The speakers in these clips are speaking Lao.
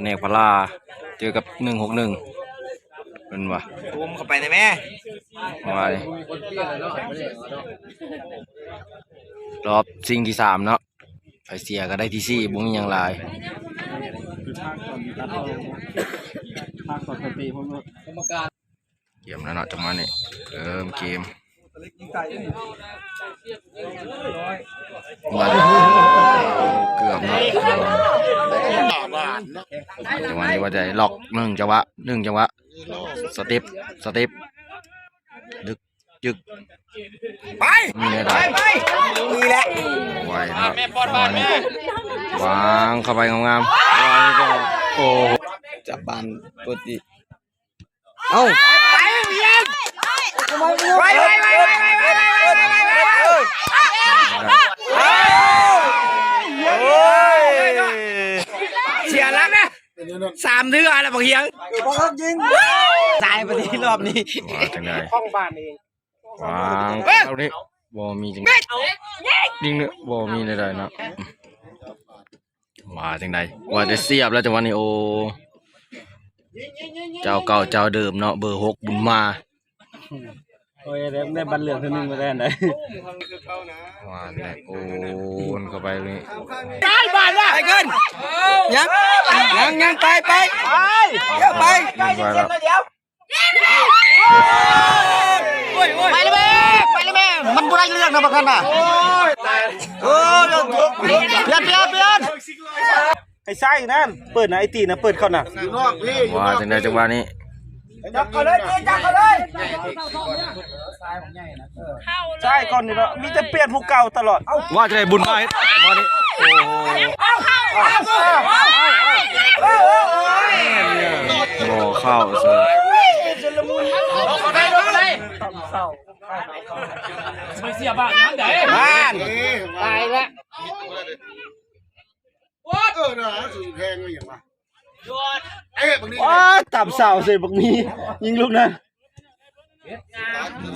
ແນກພະລາ ເຈີກັບໜຶ່ງຫົກໜຶ່ງ ເພິ່ນວ່າ ໂອມເຂົ້າໄປໄດ້ແມ ວ່າ ຮອບຊິງທີສາມເນາະ ໃຜເສຍກໍໄດ້ທີສີ່ ບໍ່ມີຫຍັງຫຼາຍ. ກຽມແລ້ວເນາະ ຈັງຫວະນີ້ ເລີ່ມເກມ ມາເລີຍ ເກືອບເນາະ ຈັງຫວະນີ້ວ່າຈະລັອກ ໜຶ່ງຈັງຫວະ ໜຶ່ງຈັງຫວະ ສະເຕັບ ສະເຕັບ ດຶກ ຈຶກ ໄປ ມີແນວໃດ ໄປ ໄປ ນີ້ແຫຼະ ໄວເນາະ ຈັງຫວະນີ້ ວາງເຂົ້າໄປງາມໆ ວາງເຂົ້າ ໂອ້ ຈັບບານປົກກະຕິ ເອົ້າ ໄປ ໄປ ໄປ ໄປ ເສຍຫຼັກນະ ສາມເທື່ອແລ້ວບັກຮຽງ ບັກຮຽງຍິງ ຕາຍປະເດລອບນີ້ ວ່າຈັ່ງໃດ ຂອງບ້ານເອງ ວາງເອົານີ້ ບໍ່ມີຈັງ ຍິງເນາະ ບໍ່ມີແນວໃດເນາະ ວ່າຈັ່ງໃດ ວ່າຈະສຽບແລ້ວຈັງຫວະນີ້ ໂອ້ ເຈົ້າເກົ່າເຈົ້າເດີມເນາະ ເບີຫົກ ບຸນມາ ໂອ້ຍ ໄດ້ ໄດ້ບັດເຫຼືອງເທື່ອໜຶ່ງມາແລ້ວໄດ໋ ວ່າແຫຼະ ໂອນເຂົ້າໄປນີ້ ໄປ ບານລະ ໄປຂຶ້ນ ຍັງ ຍັງ ຍັງ ໄປ ໄປ ໄປ ດຽວໄປ ໄປແລ້ວ ໄປເລີຍແມ່ ໄປເລີຍແມ່ ມັນບໍ່ໄດ້ເລື່ອງນະບັກນັ້ນນະ ໂອ້ຍ ຕາຍ ໂອ້ຍ ປ່ຽນ ປ່ຽນ ປ່ຽນ ໃຫ້ຊ້າຍນັ້ນ ເປີດນະ ໄອ້ຕີນະ ເປີດເຂົ້ານະ ວ່າຈັ່ງໃດຈັງຫວະນີ້ ຈັບເຂົ້າເລີຍ ຈັບເຂົ້າເລີຍ ຊ້າຍກ່ອນນີ້ເນາະ ມີແຕ່ປ່ຽນຜູ້ເກົ່າຕະຫຼອດ ເອົ້າ ວ່າຈັ່ງໃດ ບຸນມາເຮັດ ວ່ານີ້ ໂອ້ໂຫ ບໍ່ເຂົ້າເສີຍ ໄປເສຍບາດນັ້ນໃດ໋ ບ້ານ ຕາຍລະ ເອີ ນະ ສູງແພງຫຍັງວະ ເອີ ບັກນີ້ ໂອ້ຍ ຕຳເສົາໃສ່ບັກມີ ຍິງລູກນັ້ນ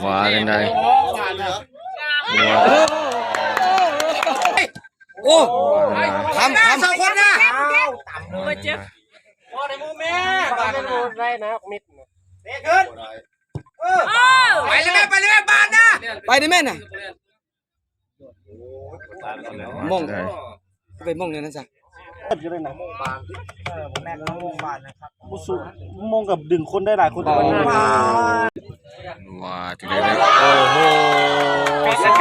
ວ່າຈັ່ງໃດ ໂອ້ ໂອ້ ທຳ ທຳ ສອງຄົນນະ ບໍ່ເຈັບ ພໍໄດ້ໝູ່ແມ່ ບາດນັ້ນ ໄດ້ນະ ມິດ ເຕະຂຶ້ນ ເອີ ໄປເລີຍແມ່ ໄປເລີຍແມ່ ບາດນະ ໄປເລີຍແມ່ນະ ໂມງ ໄປໂມງນີ້ນະຊະ ເອີ ບໍ່ສຸ ໂມງກໍດຶງຄົນໄດ້ຫຼາຍຄົນ ວ່າຈັ່ງໃດ ໂອ້ໂຫ ສຸດ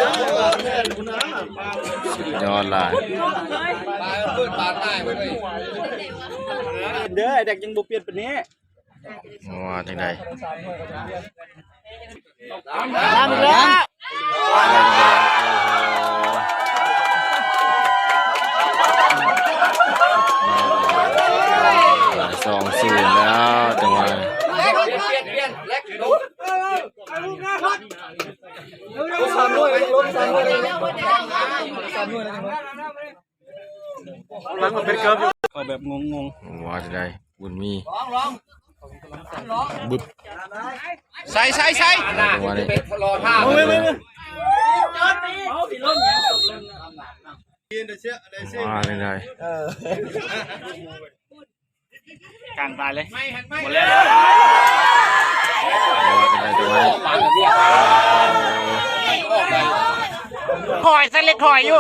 ຍອດ ສຸດຍອດຫຼາຍ ເດີ ແດັກຍັງບໍ່ປ່ຽນປານນີ້ ວ່າຈັ່ງໃດ ຕາມອີກແລ້ວ ສອງສູນແລ້ວ ຈັງຫວະ ເຂົ້າແບບງົງໆ ວ່າຈັ່ງໃດ ບຸນມີ ບຶບ ໃສ່ ໃສ່ ໃສ່ ຈັງຫວະນີ້ ວ່າຈັ່ງໃດ ກາງຕາຍເລີຍ ໝົດແລ້ວ ຖອຍ ໃສ່ເຫຼັກຖອຍຢູ່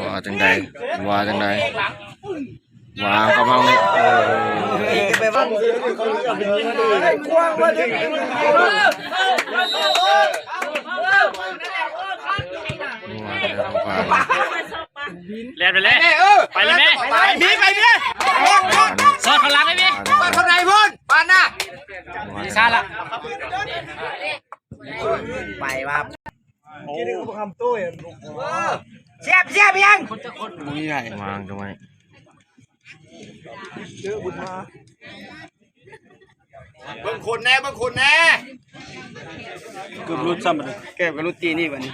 ວ່າຈັ່ງໃດ ວ່າຈັ່ງໃດ ວາງເຂົ້າມານີ້ ເອີ ແລ່ນໄປເລີຍ ເອີ ໄປເລີຍແມ່ ໄປ ໄປ ໄປ ໄປ ສອດຂ້າງຫຼັງໄປ ສອດຂ້າງໃນພຸ້ນ ປານນະ ຊາລະ ໄປວ່າ ໂອ້ ສຽບ ສຽບອີ່ຫຍັງ ວາງຕະໄວ້ ເບິ່ງຄົນແດ່ ເບິ່ງຄົນແດ່ ເກືອບຫຼຸດຊ້ຳ ເກືອບກໍຫຼຸດຕີນີ້ບັດນີ້.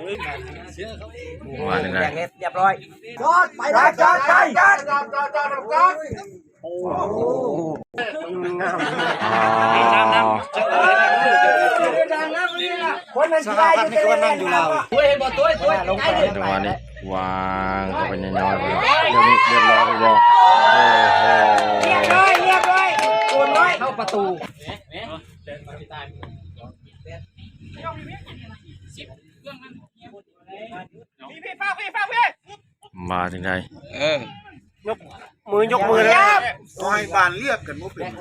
ວ່າຈັ່ງໃດ? ຮຽບຮ້ອຍ. ຈອດ ໄປ ຈອດ ໄປ ຈອດ ຈອດ ຈອດ ຈອດ. ອໍ ສະພາບນີ້ຄືວ່ານັ່ງຢູ່ລາວ. ຈັງຫວະນີ້ວາງເຂົ້າໄປນ້ອຍໆ ແລ້ວ ດຽວນີ້ຮຽບຮ້ອຍແລ້ວ. ໂອ້ໂຫ ຮຽບຮ້ອຍ ຮຽບຮ້ອຍ ໂອນໄວ້ເຂົ້າປະຕູ. ວ່າຈັ່ງໃດ? ເອີ ຍົກມື ຍົກມືເລີຍ. ເອົາໃຫ້ບານລຽບກັນບໍ່ເປັນ. ເ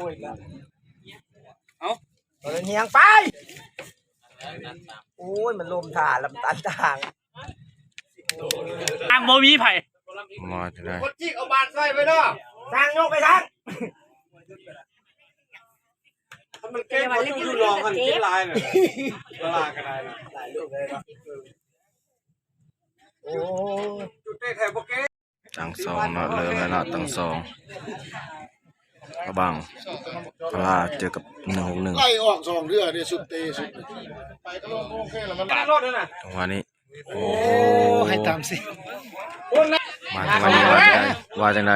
ອົາ ເອົາເຮືອງໄປ. ໂອ້ຍ ມັນລົມທ່າລຳຕັນທາງ ທາງບໍ່ມີໃຜ. ວ່າຈັ່ງໃດ? ຄົນຈິກເອົາບານໃສ່ໄວ້ເນາະ. ທາງຍົກໄປທາງ ມັນເກັບບໍ່ຢູ່ລອງຫັ້ນ ເກັບຫຼາຍນະ ຫຼາຍກະໄດ້ ຫຼາຍລູກເລີຍ. ໂອ້ ຈຸດເຕະແຖວບໍ່ເກັບ. ຕັ້ງສອງເນາະ ເລີ່ມແລ້ວເນາະ ຕັ້ງສອງ ລະຫວ່າງພະລາເຈີກັບໜຶ່ງຫົກໜຶ່ງ. ໄລ່ອອກສອງເທື່ອເດ້ ຊຸດເຕະຊຸດ ໄປກະລົງໂອເຄລະ ມັນ ຈັງຫວະນີ້ ໂອ້ ໃຫ້ຕາມຊິ ມາ ຈັງຫວະນີ້ ວ່າຈັ່ງໃດ? ວ່າຈັ່ງໃດ?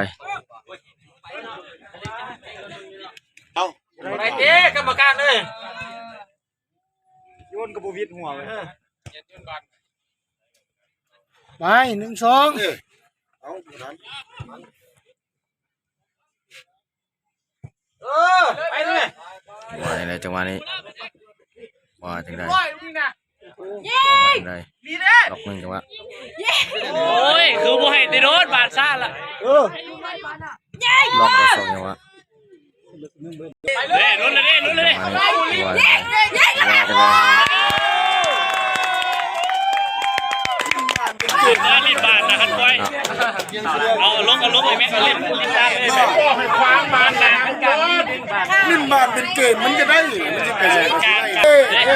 ເອົາ ໄປເຕະ ກຳມະການເອີຍ. ໂຍນກະບໍ່ວິດຫົວເວີຍ. ໄປ ໜຶ່ງ ສອງ. ເອີ ເອົາ ເອີ ໄປເລີຍ. ວ່າຈັ່ງໃດ ຈັງຫວະນີ້? ວ່າຈັ່ງໃດ? ວ່າຈັ່ງໃດ? ລັອກໜຶ່ງ ຈັງຫວະ. ໂອ້ຍ ຄືບໍ່ໃຫ້ຕິໂດດ ບາດຊາລະ. ເອີ ລັອກໄປສອງ ຈັງຫວະ. ເດ້ ລຸ້ນເລີຍເດ້ ລຸ້ນເລີຍເດ້. ຫຼິ້ນບານນະ ຄັນປ່ອຍ ເອົາລົງ ເອົາລົງ ໄອ້ແມັກຫຼິ້ນ ຫຼິ້ນບານເລີຍ ຂວາງບານນະ. ຫຼິ້ນບານເປັນເກມ ມັນຈະໄດ້ ມັນຈະໄປໃສກະຊິໄດ້.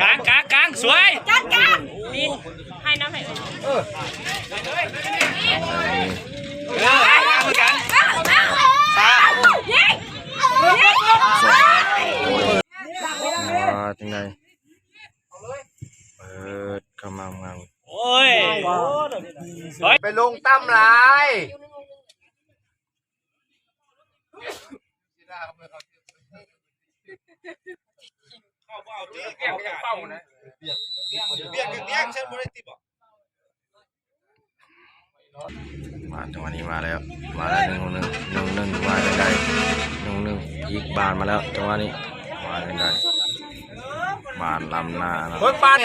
ກາງ ກາງ ກາງ ສວຍ ຈັດການ ໃຫ້ນ້ຳໃຫ້ເອີ ເອີ ກາງຄືກັນ ຍິງ ຍິງ ອ່າ ຈັ່ງໃດ? ເປີດເຂົ້າມາງາມ. ໂອ້ຍ ໄປລົງຕ່ຳຫຼາຍ. ມາ ຈັງຫວະນີ້ມາແລ້ວ ມາແລ້ວ ໜຶ່ງໜຶ່ງ ໜຶ່ງໜຶ່ງ ມາຈັ່ງໃດ? ໜຶ່ງໜຶ່ງ ອີກບານມາແລ້ວ ຈັງຫວະນີ້ ມາຈັ່ງໃດ? ບານລ້ຳໜ້າເນາະ ເບິ່ງບານ.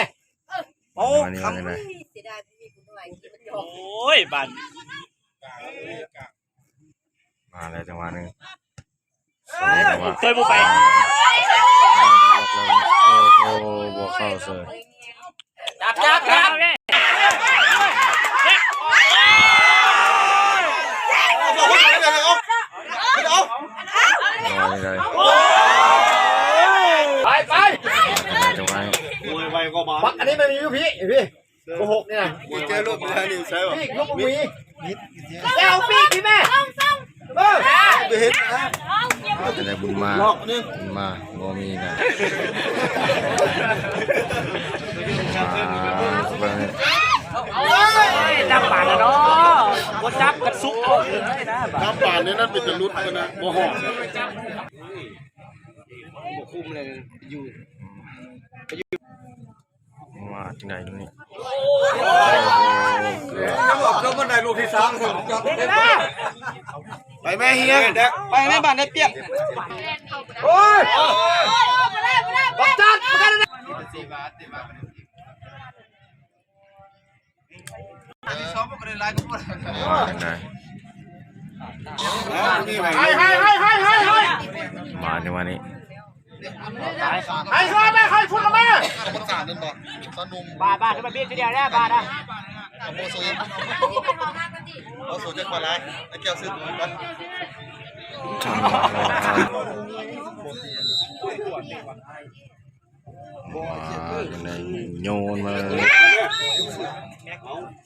ໂອ້ ມາຈັ່ງໃດ? ໂອ້ຍ ບານ ມາແລ້ວ ຈັງຫວະໜຶ່ງ ສອງ ຈັງຫວະ ເຄີຍບໍ່ໄປ ໂອ້ໂຫ ບໍ່ເຂົ້າເສີຍ. ຈັບ ຈັບ ຈັບ ໄປ ໄປ ໄປ ຈັງຫວະນີ້ ໂອ້ຍ ໄວກວ່າບານ ບັກອັນນີ້ມັນຢູ່ພີ້ ພີ້. ໂກຫົກນີ້ນະ ມີແຈລົດມີທາງນີ້ໃຊ່ບໍ່? ປີກລູກບໍ່ມີ ແລ້ວປີກທີ່ແມ່ ເອີ ບໍ່ເຫັນນະ. ຈະໄດ້ບຸນມາ ບຸນມາ ບໍ່ມີນະ. ໂອ້ຍ ຈັບປານແລ້ວເນາະ ບໍ່ຈັບກະສຸກເອົາເລີຍນະ. ຈັບປານນີ້ນັ້ນເປັນຕະຫຼຸດນະ ບໍ່ຮອດ ບໍ່ຄຸມເລີຍ ຢູ່ ວ່າຈັ່ງໃດນີ້? ໂອ້ໂຫ ເກືອບ ໄປແມ່ເຮຍ ໄປແມ່ບານໄດ້ປຽບ. ໂອ້ຍ ບັກຈັດ ວ່າຈັ່ງໃດ? ມາຈັງຫວະນີ້ ໃຫ້ຮອດໄດ້ ໃຫ້ພຸ້ນລະມາ ບາດ ບາດ ມາບີບທີດຽວແລ້ວ ບາດນະ. ວ່າຈັ່ງໃດ ໂຍນມາເລີຍ.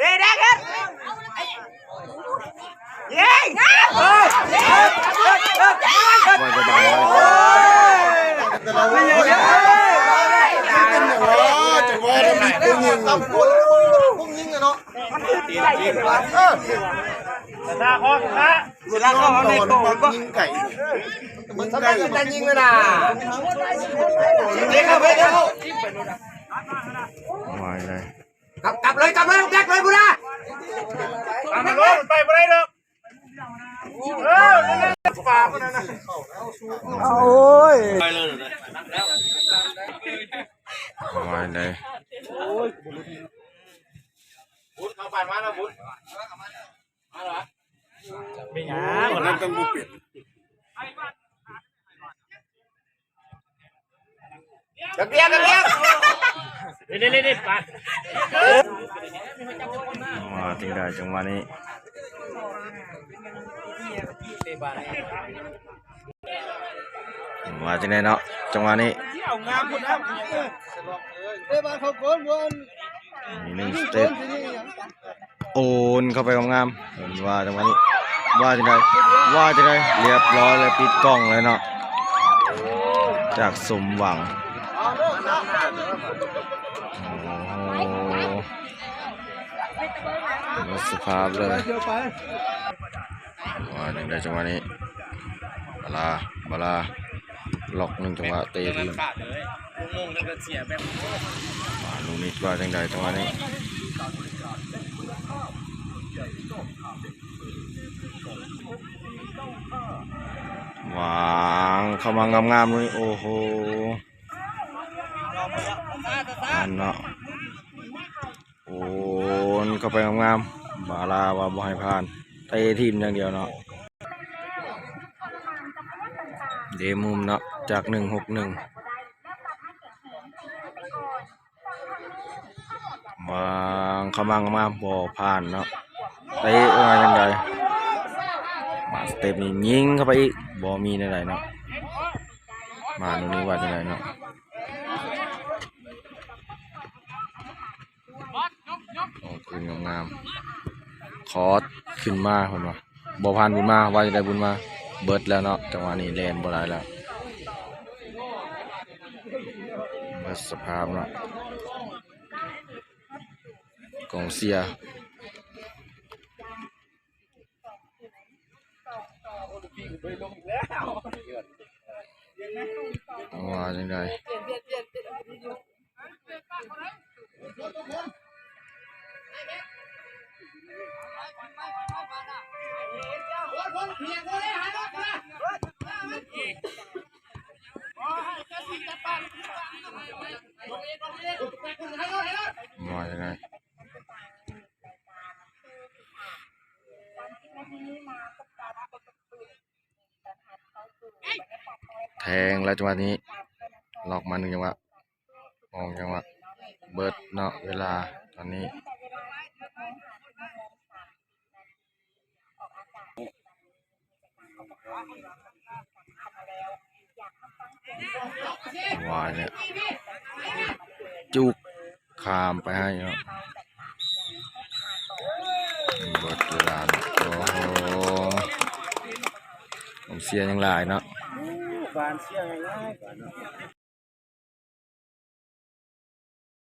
ເດ ແດງເຮັດ ຍິງ ໂອ້ຍ ບໍ່ໄດ້ບັງ ຈັງຫວະນັ້ນມີຜູ້ຍິງ ຜູ້ຍິງເນາະ ຊະນະ ຊະນະ ຊະນະ ເວລາເຂົາເອົາໃນໂກນບໍ່ ຍິງໄກ ຍິງໄກ ມັນຈະຍິງເລີຍນະ ເດ ເຂົ້າໄປ ເດ ເຂົ້າ ໄວເລີຍ ກັບ ກັບເລີຍ ກັບເລີຍ ແບັກເລີຍພຸ້ນນະ ຕາມມາໂລດ ໄປບໍ່ໄດ້ດອກ ເອີ ນັ້ນແຫຼະ ປາກມັນນັ້ນນະ ໂອ້ຍ ໄປເລີຍ ໄວເລີຍ ບຸນ ເຂົ້າບ້ານມາແລ້ວບຸນ ມາແລ້ວ ເປັນຫຍັງ ເຮົາເບິ່ງກັນບໍ່ເປັນ. ກະເບຍກະເບຍ ເດໆໆໆ ໄປ ວ່າຈັ່ງໃດຈັງຫວະນີ້ ວ່າຈັ່ງໃດເນາະ ຈັງຫວະນີ້. ເອົາງາມພຸ້ນນະ ເອີ ເອີ ບ້ານເຂົາໂກນບໍ່ ມີໜຶ່ງສະເຕັບ ໂອນເຂົ້າໄປງາມໆ ເພິ່ນວ່າຈັງຫວະນີ້ ວ່າຈັ່ງໃດ ວ່າຈັ່ງໃດ ລຽບຮ້ອຍແລ້ວ ປິດກ້ອງເລີຍເນາະ ຈາກສົມຫວັງ ໂອ້ໂຫ ໝົດສະພາບເລີຍ. ວ່າຈັ່ງໃດຈັງຫວະນີ້ ບາລາ ບາລາ ລັອກໜຶ່ງຈັງຫວະເຕະທີມ ມາລູກນີ້ວ່າຈັ່ງໃດຈັງຫວະນີ້ ວາງເຂົ້າມາງາມໆ ໂອ້ໂຫ ອັນເນາະ. ໂອນເຂົ້າໄປງາມໆ ບາລາວ່າບໍ່ໃຫ້ຜ່ານ ເຕະຖິ້ມຢ່າງດຽວເນາະ ເດມຸມເນາະ ຈາກໜຶ່ງຫົກໜຶ່ງ ວາງເຂົ້າມາງາມໆ ບໍ່ຜ່ານເນາະ ເຕະວ່າຈັ່ງໃດ ມາສະເຕັບນີ້ຍິງເຂົ້າໄປອີກ ບໍ່ມີແນວໃດເນາະ ມາໂນນີ້ວ່າຈັ່ງໃດເນາະ. ໂອ້ ຄືນງາມໆ ຄອດຂຶ້ນມາເພິ່ນວ່າ ບໍ່ຜ່ານບຸນມາ ວ່າຈະໄດ້ບຸນມາ ເບິດແລ້ວເນາະ ຈັງຫວະນີ້ແລ່ນບໍ່ໄດ້ແລ້ວ ເບິດສະພາບເນາະ ກອງເຊຍ ວ່າຈັ່ງໃດ ວ່າຈັ່ງໃດ ແທງແລ້ວຈັງຫວະນີ້ ລັອກມາໜຶ່ງຈັງຫວະ ສອງຈັງຫວະ ເບິດເນາະ ເວລາຕອນນີ້ ວາຍແລ້ວ ຈຸກ ຂ້າມໄປໃຫ້ເນາະ ເບິດເວລາເນາະ ໂອ້ໂຫ ກອງເຊຍຍັງຫຼາຍເນາະ ກອງເຊຍຍັງຫຼາຍເນາະ.